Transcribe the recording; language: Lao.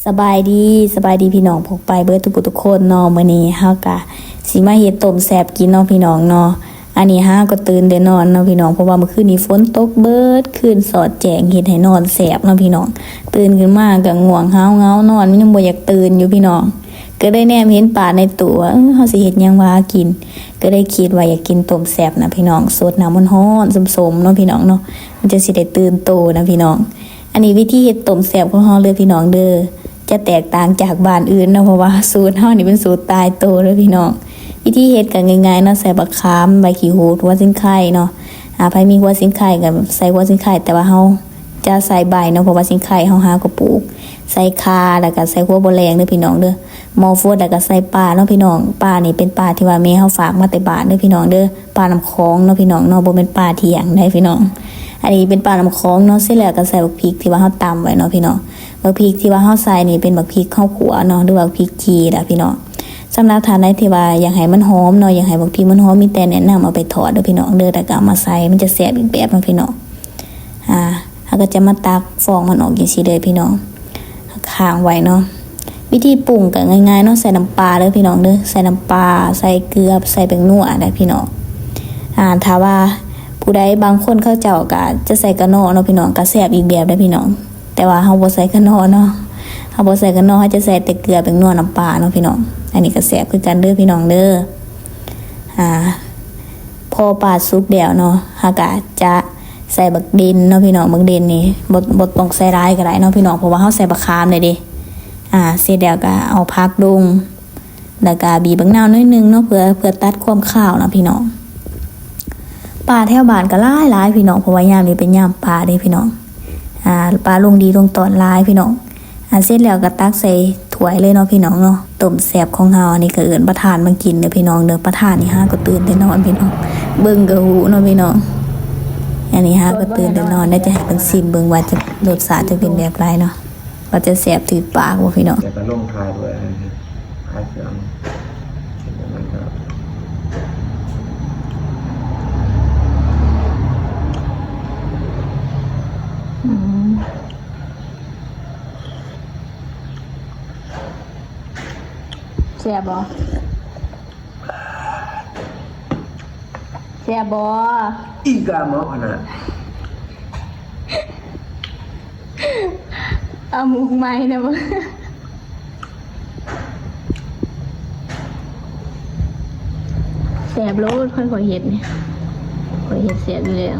ສະບາຍດີ ສະບາຍດີພີ່ນ້ອງປົງປາຍເບິດທຸກຜູ້ທຸກຄົນເນາະ. ມື້ນີ້ເຮົາກະຊິມາເຮັດຕົ້ມແຊບກິນເນາະພີ່ນ້ອງເນາະ. ອັນນີ້ຫາກໍຕື່ນແຕ່ນອນເນາະພີ່ນ້ອງ ເພາະວ່າມື້ຄືນນີ້ຝົນຕົກເບິດຄືນສອດແຈ້ງ ເຮັດໃຫ້ນອນແຊບເນາະພີ່ນ້ອງ. ຕື່ນຂຶ້ນມາກໍງ່ວງຫາວເຫງົານອນ ມັນຍັງບໍ່ຢາກຕື່ນຢູ່ພີ່ນ້ອງ. ກໍເລີຍແນມເຫັນປາໃນຕູ້ວ່າ ເອີ ເຮົາຊິເຮັດຫຍັງຫວາກິນ ກໍເລີຍຄິດວ່າຢາກກິນຕົ້ມແຊບນະພີ່ນ້ອງ ສົດນ້ຳຮ້ອນໆ ສົ້ມໆ ເນາະພີ່ນ້ອງເນາະ ມັນຈັ່ງຊິໄດ້ຕື່ນໂຕນະພີ່ນ້ອງ. ອັນນີ້ວິທີເຮັດຕົ້ມແຊບຂອງເຮົາເດີພີ່ນ້ອງເດີ ຈະແຕກຕ່າງຈາກບ້ານອື່ນເນາະ ເພາະວ່າສູດເຮົານີ້ເປັນສູດຕາຍໂຕເດີພີ່ນ້ອງ. ວິທີເຮັດກໍງ່າຍໆເນາະ ໃສ່ບັກຂາມ ໃບຂີ້ຫູດ ຫົວສີໄຄເນາະ. ອາ ໃຜມີຫົວສີໄຄກໍໃສ່ຫົວສີໄຄ ແຕ່ວ່າເຮົາຈະໃສ່ໃບເນາະ ເພາະວ່າສີໄຄເຮົາຫາກໍປູກ. ໃສ່ຂ່າ ແລ້ວກໍໃສ່ຫົວບົວແລງເດີພີ່ນ້ອງເດີ. ໝໍ້ຟົດ ແລ້ວກໍໃສ່ປາເນາະພີ່ນ້ອງ. ປານີ້ເປັນປາທີ່ວ່າແມ່ເຮົາຝາກມາແຕ່ບ້ານເດີພີ່ນ້ອງເດີ ປານ້ຳຂອງເນາະພີ່ນ້ອງເນາະ ບໍ່ແມ່ນປາທ່ຽງໃດພີ່ນ້ອງ. ອັນນີ້ເປັນປານ້ຳຂອງເນາະ. ເສັດແລ້ວກໍໃສ່ບັກພິກທີ່ວ່າເຮົາຕຳໄວ້ເນາະພີ່ນ້ອງ. ບັກພິກທີ່ວ່າເຮົາໃສ່ນີ້ເປັນບັກພິກເຮົາຂົ້ວເນາະ ຫຼືວ່າບັກພິກຈີ່ລະພີ່ນ້ອງ. ສຳລັບທ່ານໃດທີ່ວ່າຢາກໃຫ້ມັນຫອມເນາະ ຢາກໃຫ້ບັກພິກມັນຫອມ ມີແຕ່ແນະນຳເອົາໄປທອດເດີພີ່ນ້ອງເດີ ແລ້ວກໍເອົາມາໃສ່ ມັນຈະແຊບອີກແບບເນາະພີ່ນ້ອງ. ອາ ເຮົາກໍຈະມາຕັກຟອງມັນອອກຈັ່ງຊີ້ເດີພີ່ນ້ອງ ຄ້າງໄວ້ເນາະ. ວິທີປຸງກໍງ່າຍໆເນາະ ໃສ່ນ້ຳປາເດີພີ່ນ້ອງເດີ ໃສ່ນ້ຳປາ ໃສ່ເກືອ ໃສ່ແປ້ງນົວເດີພີ່ນ້ອງ. ອາ ຖ້າວ່າຜູ້ໃດ ບາງຄົນເຂົາເຈົ້າກໍຈະໃສ່ກະນໍເນາະພີ່ນ້ອງ ກໍແຊບອີກແບບເດີພີ່ນ້ອງ. ແຕ່ວ່າເຮົາບໍ່ໃສ່ກະນໍເນາະ ເຮົາບໍ່ໃສ່ກະນໍ ເຮົາຈະໃສ່ແຕ່ເກືອ ແປ້ງນົວ ນ້ຳປາເນາະພີ່ນ້ອງ. ອັນນີ້ກໍແຊບຄືກັນເດີພີ່ນ້ອງເດີ. ອາ ພໍປາສຸກແລ້ວເນາະ ເຮົາກໍຈະໃສ່ບັກເດັນເນາະພີ່ນ້ອງ. ບັກເດັນນີ້ບໍ່ ບໍ່ຕ້ອງໃສ່ຫຼາຍກໍໄດ້ເນາະພີ່ນ້ອງ ເພາະວ່າເຮົາໃສ່ບັກຂາມແລ້ວເດ້. ອາ ເສັດແລ້ວກໍເອົາຜັກລົງ ແລ້ວກໍບີບບັກນາວໜ້ອຍໜຶ່ງເນາະ ເພື່ອ ເພື່ອຕັດຄວາມຄາວເນາະພີ່ນ້ອງ. ປາແຖວບ້ານກໍຫຼາຍໆພີ່ນ້ອງ ເພາະວ່າຍາມນີ້ເປັນຍາມປາເດ້ພີ່ນ້ອງ. ອາ ປາລົງດີລົງຕອນຫຼາຍພີ່ນ້ອງ. ອາ ເສັດແລ້ວກໍຕັກໃສ່ຖ້ວຍເລີຍເນາະພີ່ນ້ອງເນາະ. ຕົ້ມແຊບຂອງເຮົາ ອັນນີ້ກໍເອີ້ນປະທານມາກິນເດີພີ່ນ້ອງເດີ. ປະທານນີ້ຫາກໍຕື່ນແຕ່ນອນພີ່ນ້ອງ ເບິ່ງກໍຮູ້ເນາະພີ່ນ້ອງ. ອັນນີ້ຫາກໍຕື່ນແຕ່ນອນ ດຽວຈະໃຫ້ເພິ່ນຊີມເບິ່ງວ່າຈະ ລົດຊາດຈະເປັນແບບໃດເນາະ ວ່າຈະແຊບຖືກປາກບໍ່ພີ່ນ້ອງ. ແລ້ວກໍລົງຂາດ້ວຍ ຂາເຄື່ອງ ອືມ ແຊບບໍ່? ແຊບບໍ່? ອີກາເໝາະຂະໜາດ. ເອົາໝູກໃໝ່ນະບໍ່? ແຊບໂລດ ຂ້ອຍ ຂ້ອຍເຮັດນີ້ ຂ້ອຍເຮັດແຊບຢູ່ແລ້ວ.